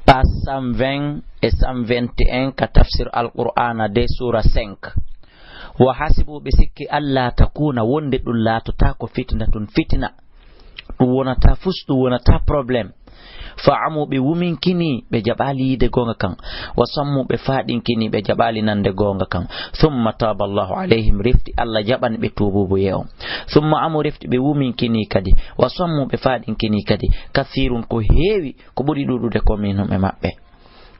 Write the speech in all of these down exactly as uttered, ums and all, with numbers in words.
Page cent vingt et cent vingt et un ka tafsir Alqur'aana de suura cinq. Wa hasibu, ɓe sikki, alla takuna, wonde ɗum laatotaako, fitnatun, fitina. Ɗum wonata fus, ɗum wonata problème. Fa amu, ɓe wuminkini, ɓe jaɓaali yiide goonga kan. Wa sammu, ɓe faaɗinkini, ɓe jaɓaali nande goonga kan. Thumma taaba Allahu alayhim, refti Alla jaɓani ɓe tuubuubuyee on. Thumma amu, refti ɓe wuminkini kadi. Wa sammu, ɓe faaɗinkini kadi. Kathirun, ko heewi, ko ɓuri ɗuuɗude ko minhum e maɓɓe.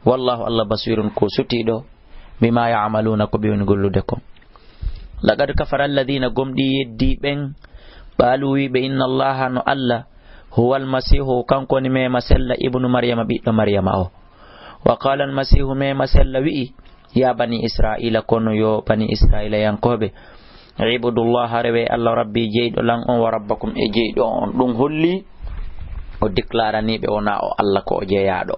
Wallahu, Alla, basirun, ko sutiiɗo, bima ya'maluna, ko ɓe woni gollude kon. Laqad kafara alladhina, gomɗii yeddii ɓen, qaalu, wii ɓe, inna Allaha, no Alla, huwa almasihu, kanko woni meema sella, ibnu Maryama, ɓiɗɗo Maryama o. Wa qala almasihu, meema sella wi'i, ya bani Israila, kono yo bani Israila yankooɓe, ibudullaha, rewe Alla, rabbi, jeyɗo lan on, wa rabbakum, e jeyɗo on. Ɗum holli o déclarani ɓe wona o Alla, ko o jeyaaɗo.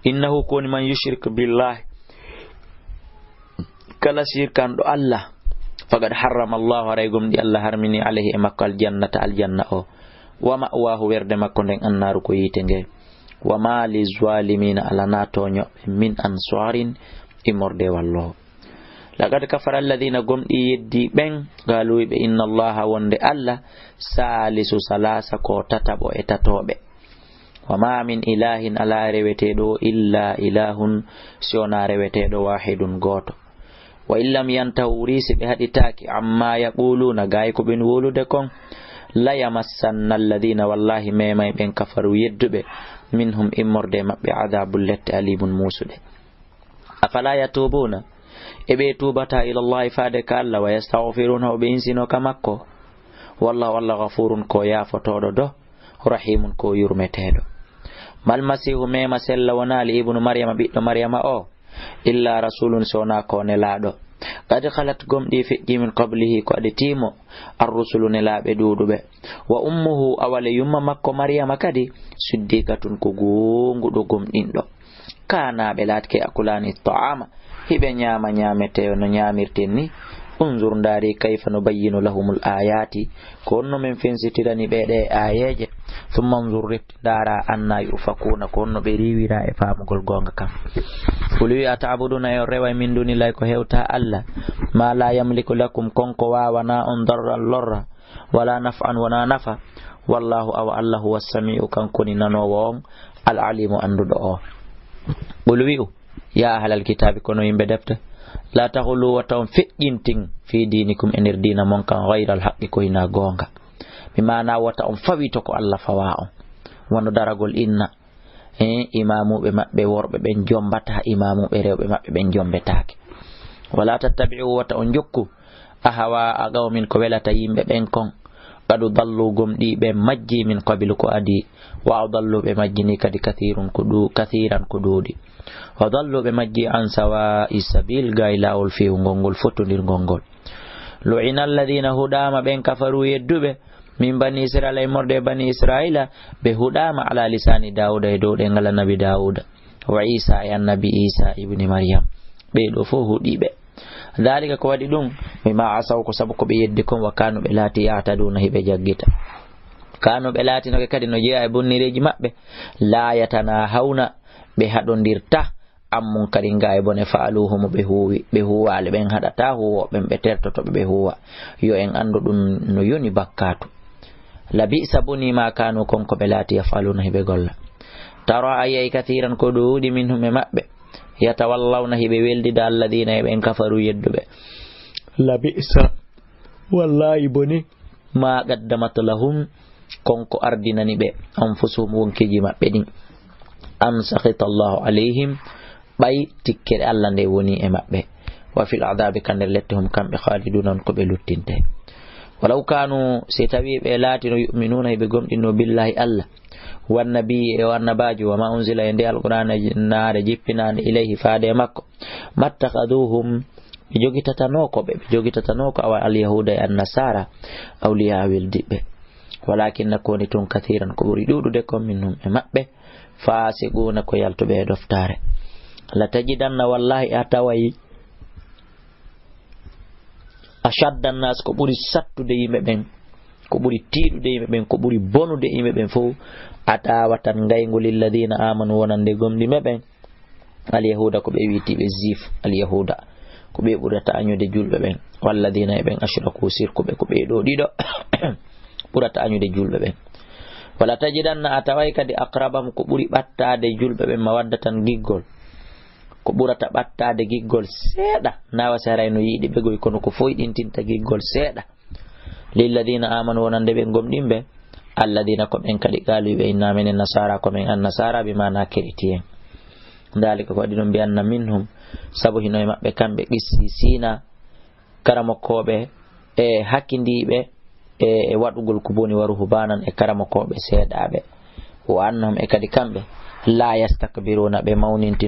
Innahu, ko woni man yushrik billahi, kala sirkanɗo Alla, faqad harrama Allahu, haray gomɗii Alla harmini, alayhi, e makko, aljannata, aljanna o, wa ma'wahu, werde makko nden, annaaru, ko yiite nge, wa ma lizzalimina, alana tooñoɓe, min ansarin, immorde walloowo. Laqad kafara alladhina, gomɗii yeddii ɓen, qaalu, ɓe, inna Allaha, wonde Alla, salisu salasa, ko tataɓo e tatooɓe. Wa ma min ilahin, alaa reweteeɗo, illa ilahun, si wonaa reweteeɗo, wahidun, gooto. Wa in lam yantahu, wuri si ɓe haɗitaaki, amma yaquluna, gaay ko ɓen wowlude kon, la yamassanna alladhina, wallahi meemay ɓen, kafaru, yedduɓe, minhum, immorde e maɓɓe, adabun, lette, alimun, muusuɗe. Afala yatubuna, e ɓe tuubata, ila Allahi, faade ka Alla, wa yastaghfiruna, o ɓe insino ka makko. Wallahu, Alla, ghafurun, ko yaafotooɗo do, rahimun, ko yurmeteeɗo. Mal masihu, meema sella wonaali, ibnu Maryama, ɓiɗɗo Maryama o, illa rasulun, si wonaa ko nelaaɗo. Qad khalat, gomɗii feƴƴii, min qablihi, ko adii mo, ar-rusulu, nelaaɓe ɗuuɗuɓe. Wa ummuhu, awale yumma makko Maryama kadi, siddiqatun, ko goonguɗo gomɗinɗo. Kana, ɓe laatike, akulaani ta'ama, hiɓe ñaama ñaametee no ñaamirten ni. Unzur, ndaari, kayfa nubayyinu lahumul ayati, ko honno men fensitirani ɓe ɗe aayeeje. Thumma unzur, refti ndaara, anna yufakuna, ko honno ɓe riiwira e faamugol goonga kan. Qul, wi'a, ta'buduna, e on rewa e min dunillahi, ko hewta Alla, ma la yamliku lakum, kon ko waawana on darran, lorra, wala naf'an, wona nafa. Wallahu, awa Alla, huwa sami'u, kanko woni nanoowo on, al alimu, annduɗo o. Qul, wi'u, ya ahlal kitabi, kono yimɓe defte, la taghlu, wata on feƴƴintin, fi dinikum, e nder diina mon kan, ghayral haqqi, ko hinaa goonga. Mi maana wata on fawito ko Alla fawa on. Wano daragol inna, e imaamuuɓe maɓɓe worɓe ɓen jombataa, imaamuuɓe rewɓe maɓɓe ɓen jombetaake. Wala tattabi'u, wata on jokku, ahawa a qawmin, ko welata yimɓe ɓen kon. Qad dallu, gomɗii ɓe majjii, min qablu, ko adii. Wa adallu, ɓe majjini kadi, kathirun, ko ɗu-, kathiran, ko ɗuuɗi. Wa dallu, ɓe majjii, an sawa'i sabil, gaay laawol fewngol ngol, fotondirgol ngol. Lu'ina alladhina, huɗaama ɓen, kafaru, yedduɓe, min bani Israila, immorde e bani Israila, ɓe huɗaama, ala lisani Dawuda, e dow ɗemngal annabi Dawuda, wa Isa, e annabi Isa ibni Maryam. Ɓee ɗoo fow huɗii ɓe. Dhalika, ko waɗi ɗum, bima asaw, ko sabu ko ɓe yeddi kon, wa kanu, ɓe laati, ya'taduna, hiɓe jaggita. Kanu, ɓe laatinoke kadi no jeyaa e bonnireeji maɓɓe, la yatanahawna, ɓe haɗondirta, an munkarin, gaa e bone, fa'aluhu, mo ɓe huuwi, ɓe huuwaali, ɓen haɗataa huuwooɓe ɓen, ɓe tertoto ɓe, ɓe huuwa. Yo en anndu ɗum no yoni bakkaatu. Labi'sa, bonii, ma kanu, kon ko ɓe laati, yaf'aluna, hiɓe golla. Tara, a yi'ay, kathiran, ko ɗuuɗi, minhum, e maɓɓe, yatawallawna, hiɓe weldida, alladhina, e ɓen, kafaru, yedduɓe. Labi'sa, wallahi boni, ma qaddamat lahum, kon ko ardinani ɓe, anfusuhum, wonkiiji maɓɓe ɗin. An sakhita Allahu alayhim, ɓay tikkere Alla nde woni e maɓɓe. Wa fil adhabi, ka nder lette, hum, kamɓe, khaliduna, on ko ɓe luttinte. Walaw kanu, si tawi ɓe laatino, yu'minuna, hiɓe gomɗinno, billahi, Alla, wan nabiyyi, e o annabaajo, wa ma unzila, e nde alqur'aana naare jippinaande, ilayhi, faade e makko, mattakhaduhum, ɓe jogitatanoo ko ɓe, ɓe jogitatanoo ko awa alyahuuda e annasaara, awliyaa, weldiɓɓe. Walakinna, ko woni tun, kathiran, ko ɓuri ɗuuɗude kon, minhum, e maɓɓe, fasiquna, ko yaltuɓe e ɗoftaare. La tajidanna, wallahi a taway, ashadda nnas, ko ɓuri sattude yimɓe ɓen, Ko ɓuri tiiɗude yimɓe ɓen, ko ɓuri bonude yimɓe ɓen fof, a taawatan ngayngu lilladina amanu wonande gomɗinɓe ɓen. Alyahuda ko ɓe wi'itiiɓe juif, alyahuda. Ko ɓe ɓurata añude julɓe ɓen. Walladina e ɓen ashraku sirkuɓe, ko ɓe ɗo ɗiɗo ɓurata añude julɓe ɓen. Wala tajidanna a taway kadi aqrabahum ko ɓuri ɓattaade julɓe ɓen mawaddatan giggol. Ko ɓurata ɓattaade giggol seeɗa. Nawa si haray no yiɗi ɓe goy kono ko foyɗintinta giggol seeɗa. Lilladina amanu wonande ɓe gomɗinɓe. Alladina ko ɓen kadi qaalu ɓe inna menen nasara ko men annasara bi mana chrétien. Dalika ko waɗi ɗum bi anna minhum sabu hino e maɓɓe kamɓe qissisina karamokooɓe e hakkindiiɓe e e waɗugol ko boni wa ruhbanan e karamokooɓe seeɗaaɓe. Wa annahum e kadi kamɓe la yastakbiruna ɓe mawninti